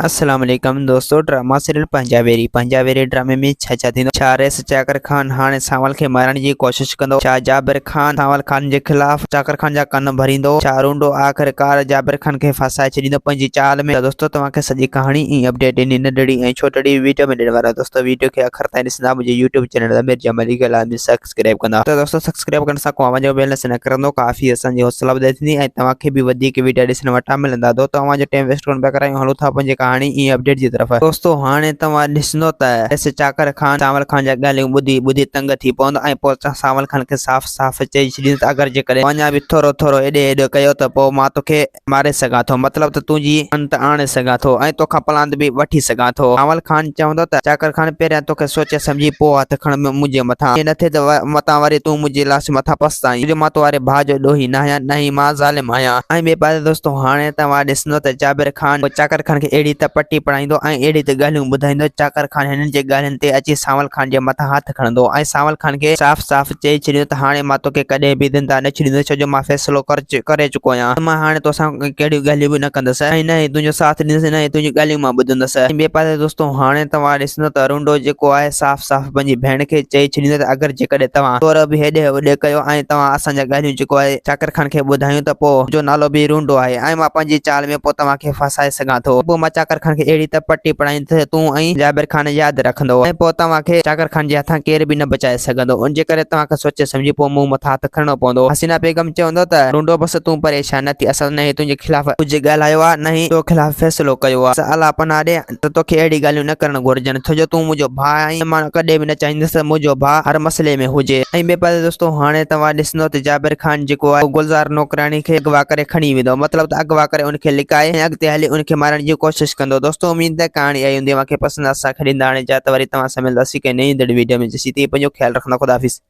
السلام عليڪم دوستو ڊراما سيريل پنهنجا ويري پنهنجا ويري ڊرامي ۾ ڇا ڇا ٿيندو ڇا رئيس چاڪر خان هاڻي سانول کي مارڻ جي ڪوشش ڪندو ڇا جابر خان سانول خان جي خلاف چاڪر خان جا ڪن ڀريندو ڇا رونڊو آخر ڪار جابر خان کي ڦاسائي ڇڏيندو پنهنجي چال ۾ ته دوستو توهان کي سڄي ڪهاڻي ۽ اپڊيٽ ڏني ننڍڙي ۽ ڇوٽڙي ويڊيو ۾ ڏيڻ وارا دوستو ويڊيو کي آخر تائين ڏسندا منهنجي يوٽيوب چينل امير جمالي کي لازمي سبسڪرائب ڪندا ته دوستو سبسڪرائب ڪرڻ سان اوهان جو بيلنس نه ڪرندو ڪافي اسان جي حوصلا افزائي ٿيندي ۽ توهان کي به وڌيڪ ويڊيا ڏسڻ وٽان ملندا دوستو اوهان جو ٽائيم ويسٽ ڪونه پيا ڪرايون هلون ٿا پنهنجي ڪهاڻي ۽ اپڊيٽ جي طرف دوستو هاڻي توهان ڏسندو ته ايس چاڪر خان سانول خان جا ڳالهيون ٻڌي ٻڌي تنگ ٿي پوندو ۽ پوء سانول خان کي صاف صاف چئي ڇڏيندو ته اگر جيڪڏهن اڃا به ٿورو ٿورو هيڏي هيڏو ڪيو ته پوء مان توکي ماري سگهان ٿو، مطلب ته تنهنجي انت آڻي سگهان ٿو ۽ توکان پلاند به وٺي سگهان ٿو. سانول خان چوندو ته چاڪر خان پهريان توکي سوچي سمجهي پوء هٿ کڻ منهنجي مٿان، ائين نه ٿئي ته متان وري تون منهنجي لاش مٿان پستائين، جو مان تو واري ڀاء جو ڏوهي ناهيان نه ئي مان ظالم آهيان. ۽ ٻئي پاسي دوستو هاڻي توهان ڏسندو ته جابر خان چاڪر خان کي اهڙي ته پٽي پڙهائيندو ۽ اهڙي ته ڳالهيون ٻڌائيندو، چاڪر خان هنن جي ڳالهين تي اچي سانول خان جي مٿان هٿ کڻندو ۽ سانول خان کي صاف صاف چئي ڇڏيندو ته هاڻي مان توکي ڪڏهن به زنده نه ڇڏيندس ڇو جو مان فيصلو ڪري چڪو آهيان ته مان هاڻي توسان ڪهڙيون ڳالهيون به نه ڪندس ۽ نه ئي تنهنجو ساٿ ڏيندس نه ئي تنهنجون ڳالهيون مان ٻڌندس. ۽ ٻئي پاسي دوستو هاڻي توهان ڏسندو ته رونڊو جيڪو آهي صاف صاف پنهنجي ڀيڻ کي چئي ڇڏيندو ته اگر جيڪڏهن توهان ٿورو به هيڏي هوڏي ڪيو ۽ توهان اسان جا ڳالهيون جيڪو آهي چاڪر خان کي ٻڌايون ته پوء منهنجو نالو به رونڊو آهي ۽ مان پنهنجي چال ۾ پوء توهان کي ڦاسائي سگهان ٿو پوء مان چاڪر خان کي اهڙي ته پٽي پڙهائيندس ته تون ۽ جابر خان ياد رکندو ۽ پوء توهان کي چاڪر خان جي هٿان ڪير به نه بچائي سگهندو، ان جي ڪري توهان کي سوچي سمجهي پوء مون مٿان هٿ کڻڻو پوندو. حسينه بيگم چوندو ته ڍونڍو بس تون پريشان نه ٿي، اسان نه ئي تنهنجي خلاف ڪجهه ڳالهايو آهي نه ئي تو خلاف فيصلو ڪيو آهي، بس الله پناهه ڏي ته توکي اهڙي ڳالهيون نه ڪرڻ گهرجن، ڇو جو تون منهنجو ڀاء آهين ۽ مان ڪڏهن به نه چاهيندس ته منهنجو ڀاء هر مسئلي ۾ هجي. ۽ ٻئي پاسي دوستو هاڻي توهان ڏسندو ته جابر خان جيڪو آهي اهو گلزار نوڪرياڻي کي اغوا ڪري کڻي ويندو مطلب ته اغوا ڪري ان کي لڪائي ۽ اڳتي هلي ان کي مارڻ جي ڪوشش ڪندو دوستو اميد ته ڪهاڻي آئي هوندي اوهان کي پسند اسان کي ڏيندا هاڻي اجازت وري توهان سان ملنداسين ڪنهن نئين ايندڙ ويڊيو ۾ جيسين تائين پنهنجو خيال رکندا خدا حافظ.